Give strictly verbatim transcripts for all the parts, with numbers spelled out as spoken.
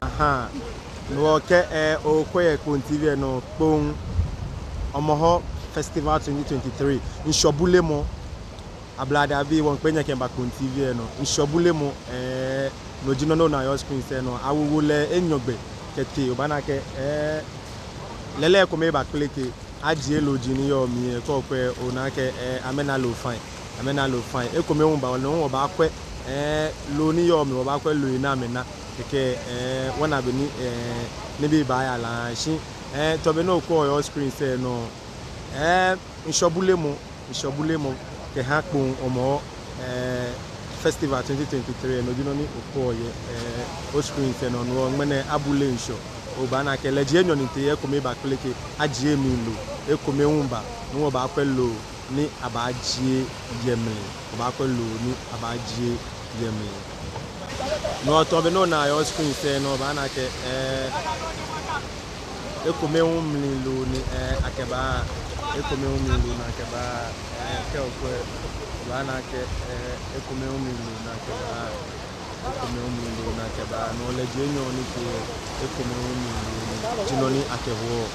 Ahaa. No hewɔ kɛ, eh, okwɛ yɛ Kpoŋ T V lɛ nɔ, Kpoŋ Hɔmɔwɔ Festival twenty twenty-three, ŋshɔ bulemɔ. Ablade abii, wɔmiikpee nyɛ kɛmiiba Kpoŋ T V lɛ nɔ. Ŋshɔ bulemɔ, eh, no ji nɔ ni onaa yɛ screen lɛ nɔ. Awooo lɛ enyɔ gbɛ kɛtee, obaana akɛ, eh, lɛlɛ komɛi bakpeleke. Ajie loo ji ni yɔɔ mli lɛ, kɛ okwɛ onaa akɛ, eh, amɛna loo fine. Amɛna loo fine. Ekomɛi hu ba, no hu wɔbaakwɛ, eh, loo ni yɔɔ mli, wɔbaakwɛ loo ni amɛna. Kɛkɛ, eh, wɔna bɔ ni, eh, nibii baaya lɛ shi, eh, tamɔ bɔ ni okwɛɔ yɛ screen lɛ nɔ. Eh, ŋshɔ bulemɔ, ŋshɔ bulemɔ kɛha Kpoŋ Hɔmɔwɔ, eh, Festival twenty twenty-three, no ji nɔ ni okwɛɔ yɛ, eh, o screen lɛ nɔ. No hewɔ ŋmɛnɛ abule ŋshɔ. Obaana akɛ lɛ ji enyɔ ni tee, ekomɛi bakpeleke, ajie mli loo, ekomɛi hu ba, no hewɔ wɔbaakwɛ loo ni abaajie yɛ mli, wɔbaakwɛ loo ni abaajie yɛ mli. No hewɔ tamɔ bɔ ni onaa yɛ screen lɛ nɔ, obaana akɛ, eh, ekomɛi hu mli loo ni, eh, akɛbaa, ekomɛi hu mli loo ni akɛbaa, eh, kɛ okwɛ, obaana akɛ, eh, ekomɛi hu mli loo ni akɛbaa, ekomɛi hu mli loo ni akɛbaa. No hewɔ lɛ ji enyɔ ni tee, ekomɛi hu mli loo ni ji nɔ ni akɛhoɔ.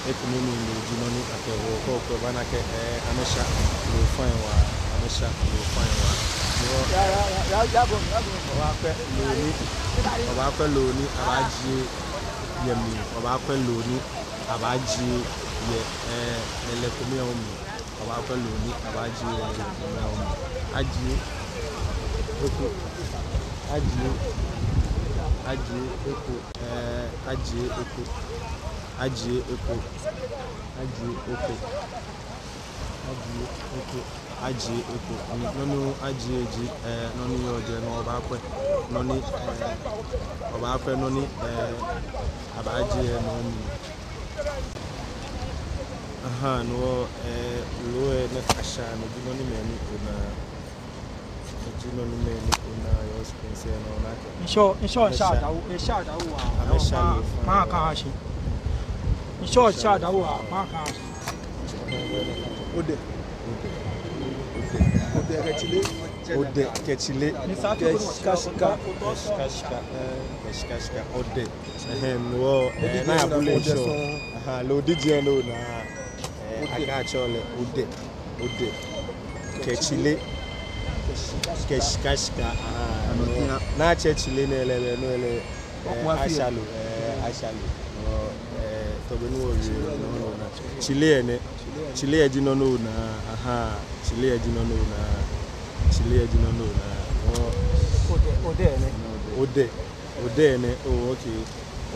Ekomɛi mli loo ji nɔ ni akɛhoɔ. Kɛ okwɛ obaana akɛ, eh, amɛsha loo fine waa, amɛsha loo fine waa. No hewɔ, wɔbaakwɛ loo ni, wɔbaakwɛ loo ni abaajie yɛ mli, wɔbaakwɛ loo ni abaajie yɛ, eh, lɛlɛ komɛi hu mli. Wɔbaakwɛ loo ni abaajie yɛ lɛlɛ komɛi hu mli. Ajie eko, ajie, ajie eko, eh, ajie eko, ajie eko, ajie eko, ajie eko, ajie eko. Nɔ ni ajie ji, eh, nɔ ni yɔɔ jɛi, no wɔbaakwɛ nɔ ni, eh, wɔbaakwɛ nɔ ni, eh, abaajie yɛ no mli. Ahaa, no hewɔ, eh, loo lɛ ni asha, no ji nɔ ni mɛi ni onaa, no ji nɔ ni mɛi ni onaa yɛ screen lɛ nɔ, ona akɛ. Ŋshɔ, ŋshɔ, amɛsha, ŋshɔ adawu, ŋshɔ adawu waa. Amɛsha loo fine. Maŋ ka shi. Ŋshɔ, ŋshɔ adawu waa, maŋ ka shi. Odɛ. Odɛ. Odɛ. Odɛ kɛ tsile. Odɛ kɛ tsile. Kɛ shika shika. Kɛ shika shika. Eh, kɛ shika shika. Odɛ. Ɛhɛɛ, no hewɔ, eh, naa abule ŋshɔ. Ahaa, loo diɛŋtsɛ ni onaa, eh, akɛtsɛɔ lɛ odɛ, odɛ. Kɛ tsile, kɛ shika shika, ahaa, no hewɔ. Naa atsɛ tsile nɛɛ lɛ, bɛ no lɛ, eh, asha loo, eh, asha loo. No hewɔ, eh, tamɔ bɔ ni wɔwie lɛ, no hewɔ naa. Tsile lɛ nɛ, tsile lɛ ji nɔ ni onaa, ahaa, tsile lɛ ji nɔ ni onaa, tsile lɛ ji nɔ ni onaa. No hewɔ. Odɛ, odɛ nɛ. Odɛ. Odɛ nɛ, oh, okay,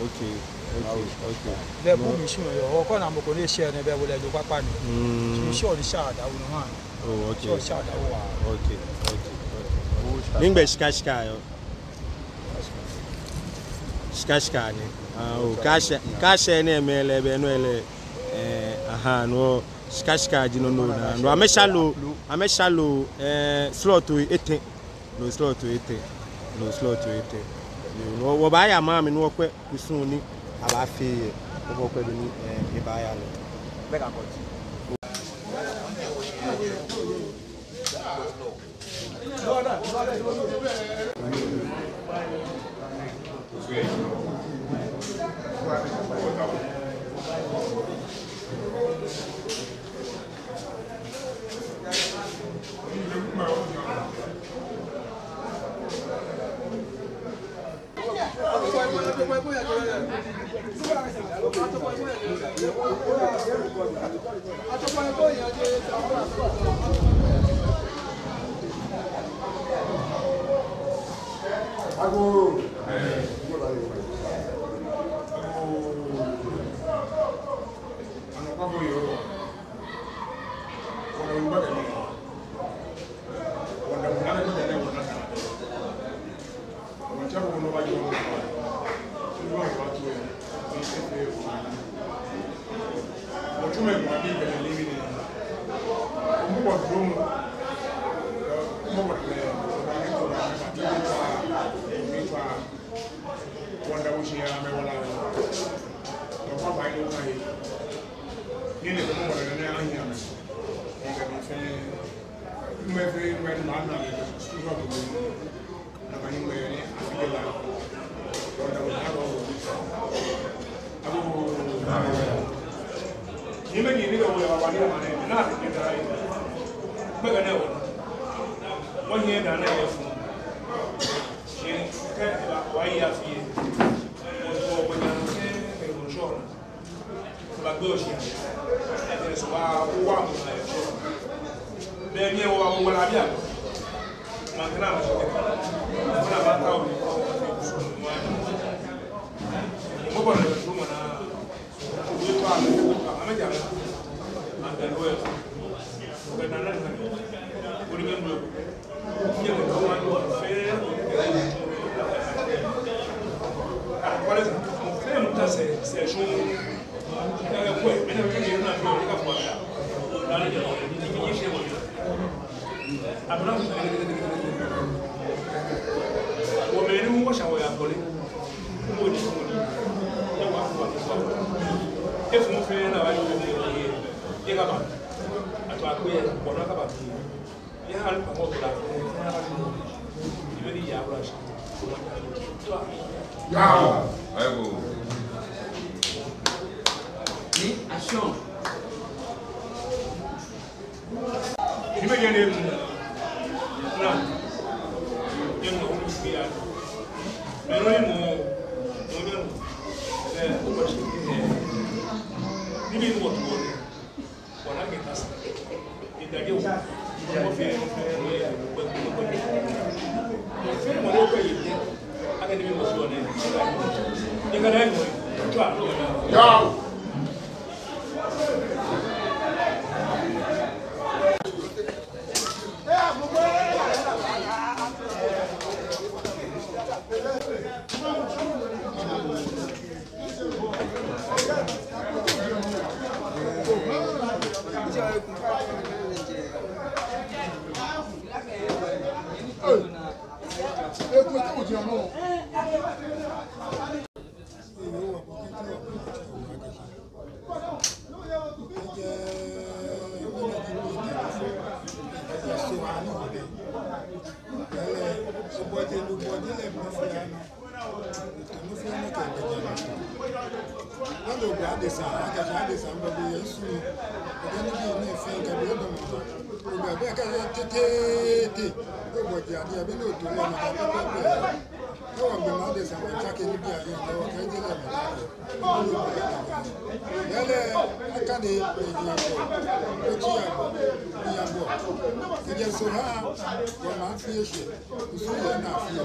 okay, okay, okay. Lɛ bu mi shi yɔɔ, okɔ na mɔ ko ni eshɛ nɛɛ bɛ bo lɛ jo kpakpa ni. Mm. Shi ŋshɔ ni sha adawu nɔ ha. Oh, okay. Ŋshɔ sha adawu waa. Okay, okay, okay. Nɛgbɛ shika shika yɔɔ? Shika shika nɛ. Ah, oh, kɛ ashɛ, kɛ ashɛ nɛɛ mɛi lɛ bɛ no lɛ. Eh, ahaa, no hewɔ shika shika ji nɔ ni onaa. No hewɔ amɛsha loo, amɛsha loo, eh, srɔtoi etɛ. Loo srɔtoi etɛ, loo srɔtoi etɛ. Yoo, no hewɔ wɔbaaya maŋ mli ni wɔkwɛ kusum ni abaafee yɛ, wɔkwɛ bɔ ni, eh, ebaaya lɛ. Agoo. Agoo. Anɔkwafo yoo. Yao. Ayo. Ni action. Ni mɛi ni nu. Na. Ni mɛi ni nu. Ni mɛi ni nu. Ni mɛi ni nu. Nɔ ni ogba adesa, akɛ adesa mba bo yɛ nsu. Akɛ nibii nɛɛ fɛɛ kɛ bo edamɔ naa. Ogba bɛ kɛ tete, tete. Ogbɔ di adi abi ni oto lɛ naa pɛpɛɛpɛ. Kɛ wɔgbɛ ma adesa wɔtsake nibii ayi, kɛ wɔkɛ je lɛ mɛ. Yɛlɛ, akane, eji abɔ, otsi abɔ, ni abɔ. Kɛjɛ Sohaa, wɔmaŋ fɛɛ shi, kusum yɛ naa fɛɛ.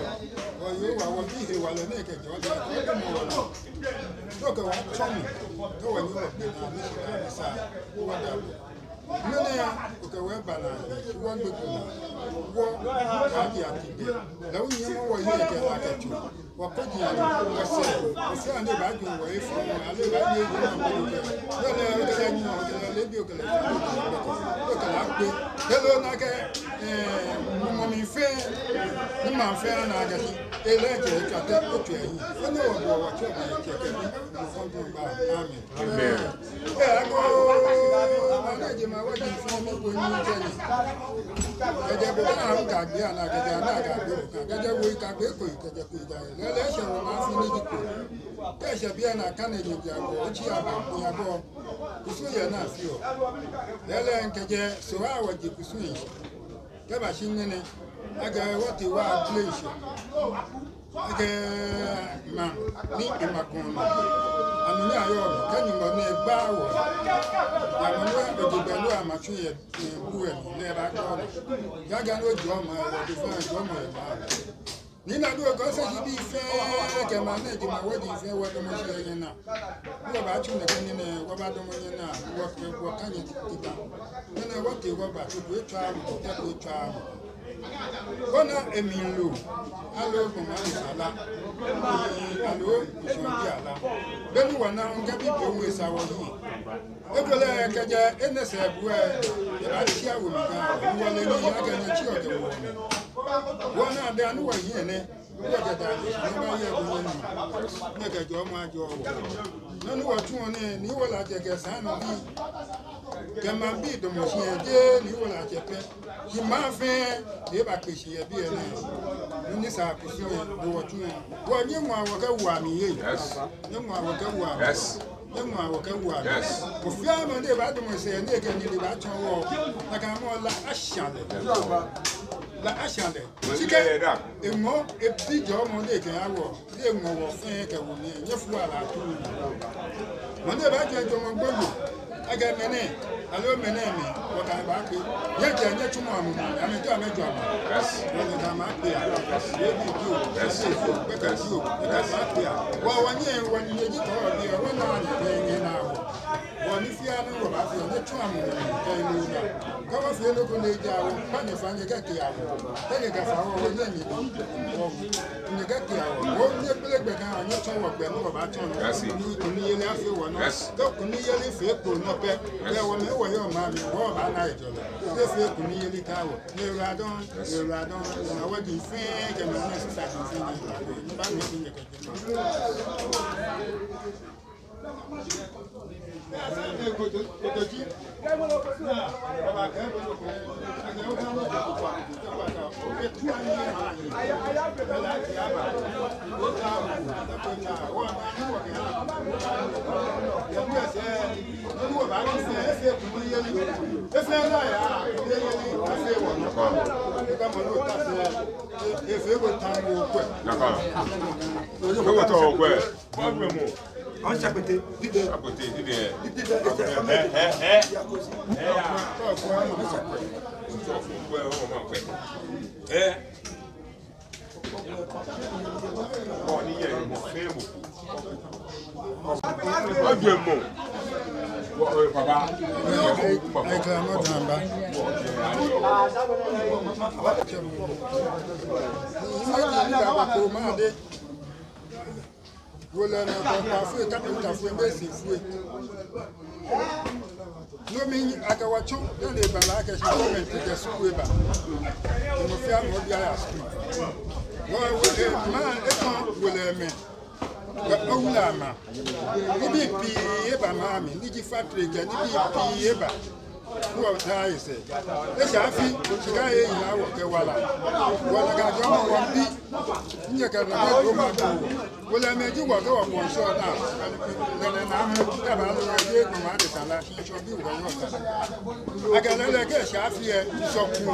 Wɔyoo wa wɔbi hewalɛ nɛɛ kɛjɛ wɔdɛŋ, wɔdɛŋ mɔ wɔnɔ. Nɔ kɛ wɔtsɔɔ mi, kɛ wɔnyiɛ wɔgbɛ naa, ni shi naa ni sa, wɔda bo. Mɛni ya, okɛ wɔ eba naa, wɔgbɛ ko naa. Wɔ, adi ati bɛ. Lɛ wu nyɛmɔ wɔyɛ kɛ la kɛ tsu. Wɔkɔ ji ya, wɔsɛɛ, wɔsɛɛ ane ba jɔ wɔ efɔ, ale ba ye jɔ na mɔ jɔ. Yɛlɛ, okɛlɛ nyɔ, okɛlɛ lebi, okɛlɛ fa, okɛlɛ akpe. Kɛlɛ ona kɛ, eh, mɔ mi fɛɛ, ni maŋ fɛɛ ana akɛ shi. Elɛ jɛ, etswa tɛ, otswa yi. Ene wɔ bɔ, wɔtsɔ ba, etsɛ kɛ bi, mɔ fɔ jɔ ba. Amen. Amen. Ee, agoo, maŋ nɛɛ jɛmɛ wɔji fɛɛ mɔ ko ni jɛ ni. Kɛjɛ bo ka hu ka gbɛ ana, kɛjɛ ana ka gbɛ ko ka. Kɛjɛ bo ka gbɛ ko, kɛjɛ ko ja. Lɛlɛ eshɛ wɔmaŋ fɛɛ ni ji ko. Kɛ eshɛ biɛ naa kane ji ja ko, otsi abɔ, ya bɔ. Kusum yɛ naa fɛɛ. Lɛlɛ kɛjɛ Sohaa wɔji kusum yi. Kɛbashi ŋmɛnɛ, akɛ wɔtee wɔ abule shi. Akɛ maŋ ni ema kɔnɔ. Anu ni ayɔɔ mli, kɛ Nyɔŋmɔ ni egba wɔ. Yɛ maŋ nɔ, eji gbɛ nɔ, ama tsu yɛ, yɛ bu yɛ nɔ, lɛ eba kɔnɔ. Gaga nɔ jɔɔmɔ, wɔ bi fɛɛ jɔɔmɔ yɛ maŋ. Ni na du eko sɛ ji bii fɛɛ, kɛ maŋ nɛɛ ji maŋ wɔ ji fɛɛ, wɔdamɔ shi yɛ nyɛnaa. Ni wɔbaatsu nɛkɛ nii nɛɛ, wɔbaadamɔ nyɛnaa, wɔkɛ, wɔkɛ nyɛ tita. Ni nɛɛ wɔtee wɔba, tsu ko etswa mɔ, tɛ ko etswa mɔ. Kɔna emli lo, aloo gbɔmɔ ni sala, aloo nsɔŋ bi ala. Beni wɔna ŋkɛ bi po ŋwe sa wɔyi. Ekolɛ kɛjɛ enɛ sɛɛ buɛ, ebaatsi awo mi ka, wɔle ni akɛ nyɛtsi okɛ wɔ. Wɔna dani wɔyi nɛ, wɔkɛ ta, ni wɔyɛ ko ni. Nɛkɛ jɔɔmɔ ajɔɔ wɔ. Nɔ ni wɔtsu nɛɛ, ni wɔlaatsɛ kɛ saa nɔ bi. Kɛ maŋbii damɔ shi yɛ jeee ni wɔlaatsɛ pɛ. Shi maŋ fɛɛ, ni ebakpe shi yɛ biɛ nɛɛ. Nɔ ni sa kusum yɛ, ni wɔtsu nɛɛ. Wɔ nyɛŋɔa wɔkɛwoa mli yɛ. Yes. Nyɛŋɔa wɔkɛwoa mli. Yes. Nyɛŋɔa wɔkɛwoa mli. Yes. Ofainɛ mɔ ni baadamɔ sɛɛ, ni ekɛ nii ni baatsɔɔ wɔ. Nakai mɔ lɛ asha lɛ. Yes. Lɛ asha lɛ. Shi kɛ eŋɔ, ebi jɔɔmɔ ni ekɛha wɔ, ni eŋɔ wɔ fɛɛ kɛ wɔ nɛɛ, nyɛfua lɛ atuu. Mɔ ni baajɛ jɔɔmɔ gbogbo, akɛ mɛnɛ, aloo mɛnɛ mli, wɔkɛ baakpe. Nyɛjɛ, nyɛtsumɔ amɛ, amɛjɔ, amɛjɔ amɛ. Yes. Wɔkɛ baakpe a. Yes. Ebi jɔ, yes, jɔ, bɛ ka jɔ, wɔkɛ baakpe a. Wɔ, wɔnyɛ, wɔnyɛ ji tɔ, bi, wɔna, nyɛ, nyɛ, nyɛna wɔ. Wɔ ni fia ni wɔbaafee, nyɛtsɔɔ amɛ, kɛ enu na. Kɛ wɔfee nɔ ko ni ja wɔ, kpa nyɛfa nyɛkɛke wɔ. Kɛ nyɛkɛfa wɔ, wɔnyɛ nyɛ do. Wɔ, nyɛkɛke wɔ. Wɔ, nyɛkpele gbɛ ka, nyɛtsɔɔ wɔ gbɛ ni wɔbaatsɔ nɔ. Yes. Ni kunimyeli afee wɔnɔ. Yes. Kɛ kunimyeli fee kpo nɔ pɛ. Yes. Kɛ wɔmɛ wɔyɔɔ maŋ mli, wɔbaana ejɔlɛ. Kɛ fee kunimyeli ka wɔ. Nyɛyiwaladɔŋŋ, yes, nyɛyiwaladɔŋŋ. Wɔ ji fɛɛ, kɛ mɛi ni sisa ji fɛɛ, nyɛyiwaladɔŋŋ. Nyɛba mli ni nyɛkɛjɛ. Nakai. Kɛ wɔtɔ okwɛ. Ɔn Sapɔtɛ, didɛ. Sapɔtɛ, didɛ. Didɛ, Sapɔtɛ. Ɛ, ɛ, ɛ. Ɛ, ya. Ɛ. Ɔ, ni yɛ mɔ fɛɛ mɔ. Ɔ, jɛ mɔ. Ɔ, ɛ, baba. Ɛ, ɛ, ɛ, kla mɔ tamba. Ɔ, jɛ. Ɔ, jɛ. Wolɛmɛi, kɔkɔfoi, kapintafoi, mesifoi. No mli akɛ wɔtsɔ, dani ebala akɛ shi gɔmɛnti kɛ skul eba. Mɔ fɛɛ mɔ biɛ aya skul. Wɔ, wɔ, ɛ, maŋ etɔ wolɛmɛi. Kɛ owula maŋ. Nibii pii eba maŋ mli, ni ji factory kɛ nibii pii eba. Wɔ ta ese. Eshɛ afi, shika eyi na wɔ kɛ wala. Wɔ na ka jɔɔmɔ wɔ bi. Nyɛkɛ na kɛ jɔɔmɔ do. Wolɛmɛi ji wɔ kɛ wɔ bɔ ŋshɔ naa. Lɛlɛ naa mli, kɛ ba lɛ je kpɔma de sala, shi ŋshɔ bi wɔ yɔɔ sala. Akɛ lɛlɛ kɛ eshɛ afi ɛ, ŋshɔ ku.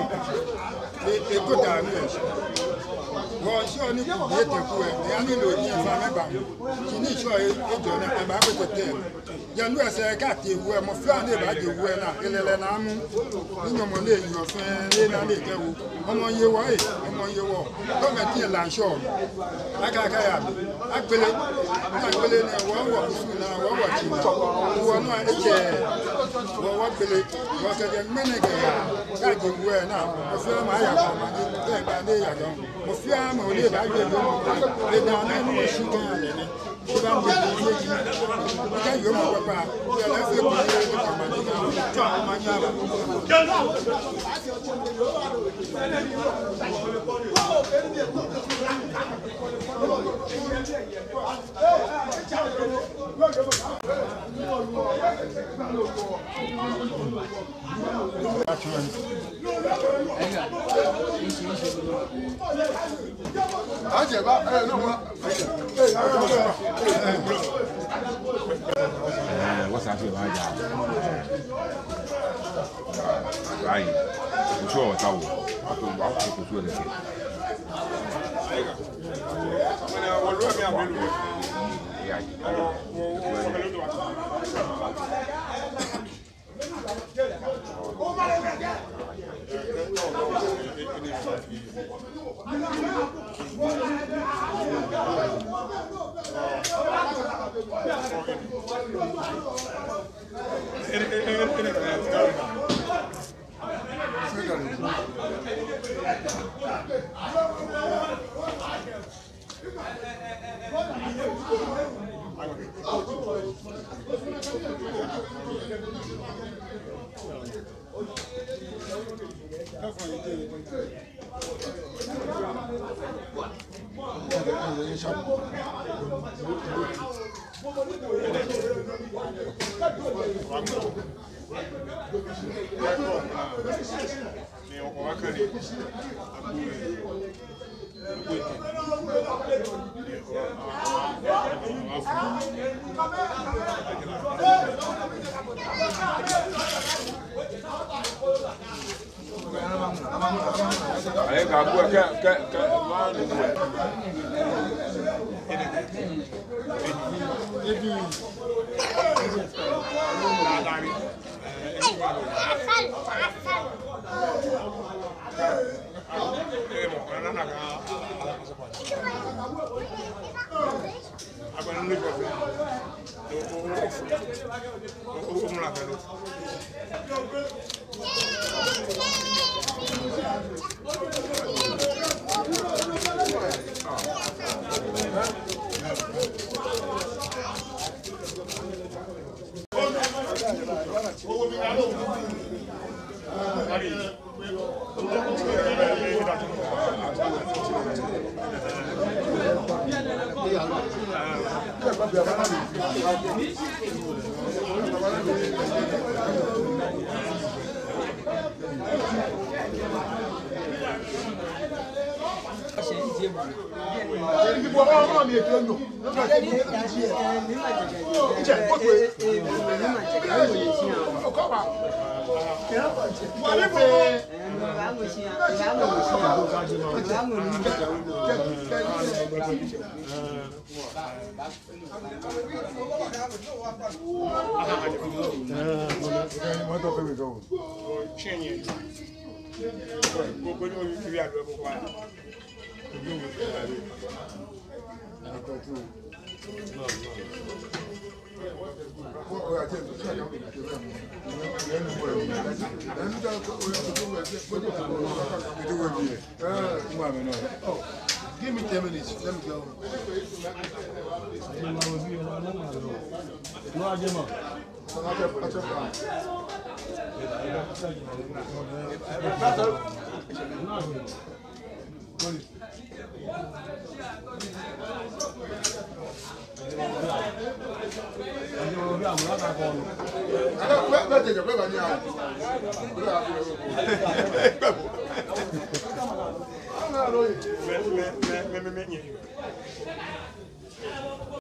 E, e ko ta mi ɛ. Wɔ ŋshɔ ni ku, e te ku ɛ, e ani lo ni e fa mɛ ba. Shi ni ŋshɔ e, ejɔ naa, e ba ko te te. Yɛ nu ɛ sɛɛ kɛ atee wu ɛ, mɔ fɛɛ ni baaje wu ɛ naa, elɛlɛ naa mli. Ni nyɔmɔ ni yɔɔ fɛɛ, ni ena ni kɛ wu. Hɔmɔ yɛ wɔ ɛ, hɔmɔ yɛ wɔ. Gɔmɛnti ɛ la ŋshɔ. Aka, aka ya. Agbele. Ni agbele nɛɛ, wɔ, wɔ kusum naa, wɔ, wɔ tsi naa. Wɔ nɔ ɛ etsɛ. Wɔ, wɔ gbele. Wɔ kɛjɛ ŋmɛnɛ kɛya. Kɛ aje wu ɛ naa. Mɔ fɛɛ mɔ aya kɔ ma ni. Kɛ ba ni ya dɔŋŋ. Mɔ fɛɛ mɔ ni baaye yɔɔmɔ. Eda naa ni wɔ shi kɛ ya lɛ nɛ. Ɛɛ, wɔsa fi ba ja. Ayi, ŋshɔ ta wɔ. Ato, ato kusum lɛ. Give me ten minutes. Let me go. No, I get my.